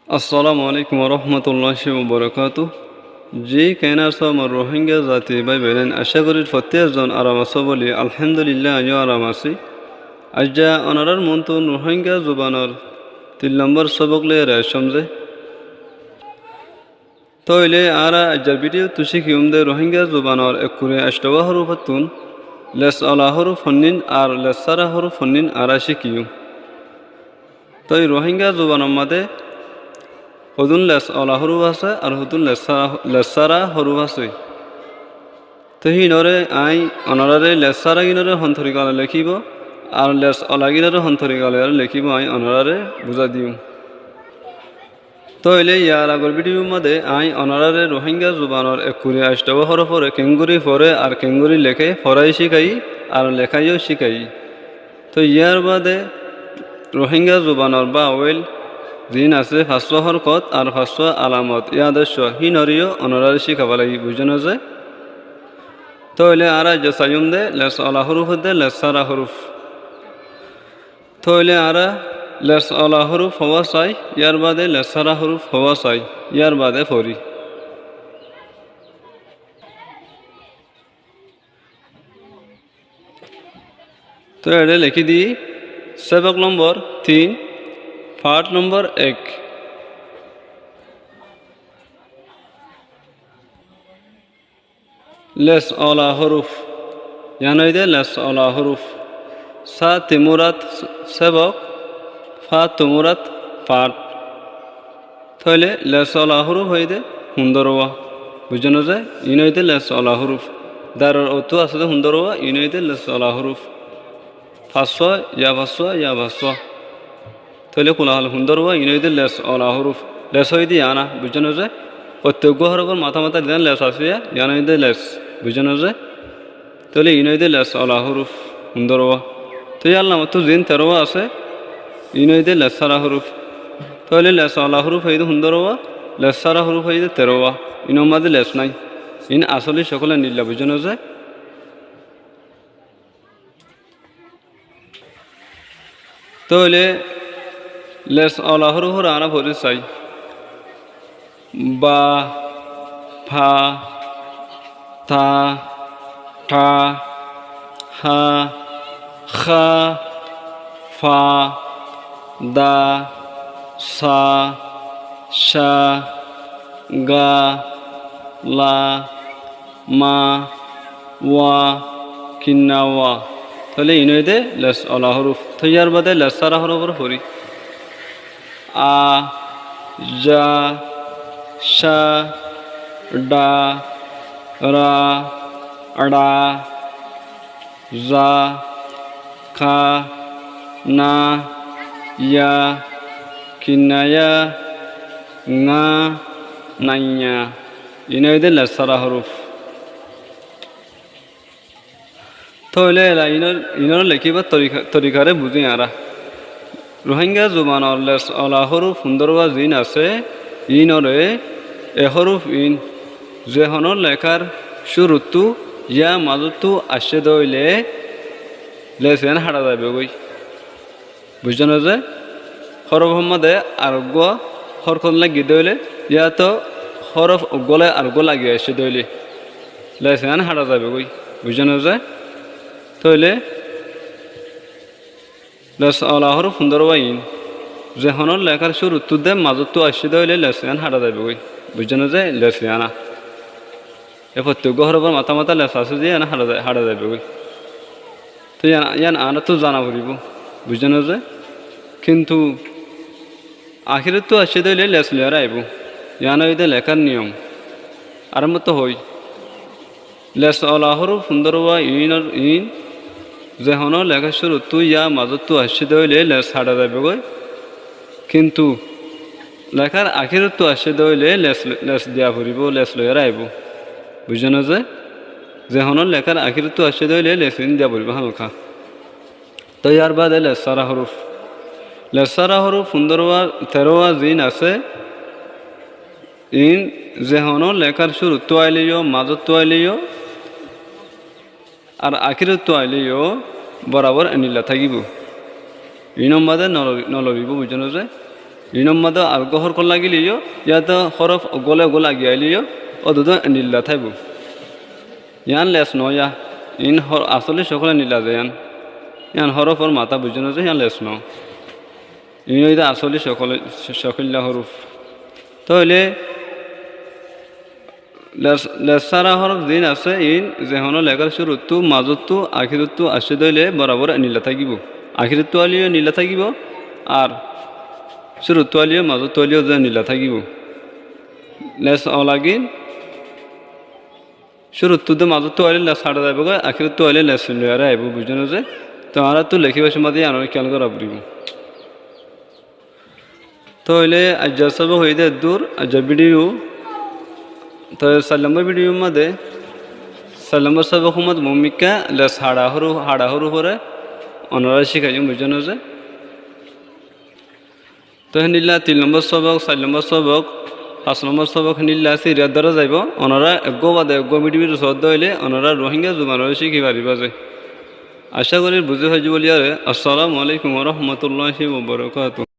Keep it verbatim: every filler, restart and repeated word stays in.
Assalamu alaikum warahmatulláhi wabarakátuhu. Ji, keén asó mor Ruháingga zati bái boináin? Acá gorír fottí zon aram asó bóli. Alhamdulillah, aññí yó aram así. Aijja onorár muúntu Ruháingga zubanor tin lombór sóbok loiyóre aiccóm ze. Tóile añára aijjar bídiyottú cíkiyum de Ruháingga zubanor ekkuri aictho wá hórufóttun les ola hóruf honnín ar les sára hóruf honnín añára cíkiyum. Tói Ruháingga zubanor mazé hodún les ola hóruf asé ar hodún les sára, les sára hóruf asé. Tói híinoré aññí onoráre les sára gínoré hon torikale lekíbou ar les ola gínoré hon torikale lekíbou aññí onoráre buzái diyum. Tóile yar agor bídiyor mazé aññí onoráre Ruháingga zubanor ekkuri aictho wá hóroforé keéngorí foré ar keéngorí leké, forái cíkaiyí ar lekáiyó cíkaiyí. Tói yar baade Ruháingga zubanor bawel ziín asé fañswá hórkot ar fañswá alamot, yá doccwá, híinoré yó onoráre cíkaba lagí, buijjó né ze? Tóile añára aijja saiyúm de les ola hóruf de les sára hóruf. Tóile añára les ola hóruf hoówa sai, yar baade les sára hóruf hoówa sai, yar baade fori. Tói eçé lekí di, sóbok lombor tin, part lombor ek. Les ola hóruf. Yián óilde les ola hóruf. Sa timúrat sébok, fa tumúrat fath. Tóile les ola hóruf óilde hundóruwa. Buijjó né ze? Iín óilde les ola hóruf. Daror ottú asé de hundóruwa, iín óilde les ola hóruf. Fañswá, ya fañswá, ya fañswá. Tóile kula hal hundóruwa, iín óilde les ola hóruf. Les óilde yián, buijjó né ze? Fottí eggúa hórofor matá matá ziyán les asé, yián óilde les. Buijjó né ze? Tóile iín óilde les ola hóruf hundóruwa. Tói yar lamottú ziín terówa asé, iín óilde les sára hóruf. Tóile les ola hóruf óilde hundóruwa, les sára hóruf óilde terówa. Iínor mazé les nái. Iín asóli cókol endilla, buijjó né ze? Tóile les ola hórufore añára fori sai. Ba, fa, ta, tha, ha, kha, fa, da, sa, ca, ga, la, ma, wa, kinna wa. Tóile iín óilde les ola hóruf. Tói yar baade les sára hórufore fori. A, ja, ca, da, ra, da, za, ka, na, ya, kinna ya, nga, nanya. Iín óilde les sára hóruf. Tóile ela iínor, iínor lekíbar torika, torikaré buzí añára. Ruháingga zubanor les ola hóruf hundóruwa ziín asé, iínoré e hóruf iín ze honó lekár cúruttú ya mazóttu aiccé de óile les yián haça zaibogói. Buijjó né ze? Hórofor mazé areggúa hórkot lagi de óile, yáto hórof eggúa loi areggúa lagi aiccé de óile, les yián haça zaibogói. Buijjó né ze? Tóile les ola hóruf fundóruwa iín. Ze honó lekár cúruttú de mazóttu aiccé de óile les yián haça zaibogói. Buijjó né ze? Les yián. E fottí eggúa hórofor matá matá les asé ze yián haça zai-, haça zaibogói. Tói yián, yián añáráttu zana foribóu, buijjó né ze? Kintu akérottú aiccé de óile les loiyaré aibóu. Yián óilde lekár niyom. Añára motto hoói, les ola hóruf fundóruwa iínor iín, ze honó lekár cúruttú ya mazóttu aiccé de óile les haça zaibogói. Kintu lekár akérottú aiccé de óile les, les diya foribóu, les loiyaré aibóu. Buijjó né ze? Ze honó lekár akérottú aiccé de óile les iín diya foribóu hámaka. Tói yar baade les sára hóruf. Les sára hóruf fundóruwa, terówa ziín asé, iín ze honó lekár cúruttú ailé yó, mazóttu ailé yó, ar akérottú ailé yó borabor endilla tákibou. Iínor mazé no lo-, no loribóu, buijjó né ze? Iín or mazé ar uggwá hórkot lagileyó, yáto hórof uggwá loi uggwá lagi aileyó, ódudó nilla táibo. Yián les noó yá, iín hór-, asóli cókole nilla ze yián. Yián hórofor matá buijjó né ze, yián les noó. Iín óilde asóli cókole, cókilla hórof. Tóile les, les sára hórof ziín asé, iín ze honó lekár cúruttú, mazóttu, akérottú aiccé dé óile borabor nilla tákibo. Akérottú aileyó nilla tákibo, ar cúruttú aileyó, mazóttu aileyó ze nilla tákibo. Les olagín, cúruttú de mazóttu aile les hára zaibogói, akérottú aile les loiyaré aibó, buijjó né ze? Toóu añáráttu lekíbar cómot yián óre kéyal gorá foribó. Tóile aijjar sóbok óilde eddúr, aijjar bídiyo. Tóile sair lombor bídiyor mazé, sair lombor sóbok or mazé mumikká les hára hóru, hára hóruforé onorá cíkaiyum, buijjó né ze? Tóu héndilla tin lombor sóbok, sair lombor sóbok, fañs lombor sóbok héndilla siriyar dóra zaibó. Onorá eggúa bade eggúa bídiyo bídiyo soódde óile onorá Ruáingga zubanoré cíki faribá ze. Acá gorí buzí faijjó bóli aré. Assalamu alaikum wa rahmatullahi wa barakatuhu.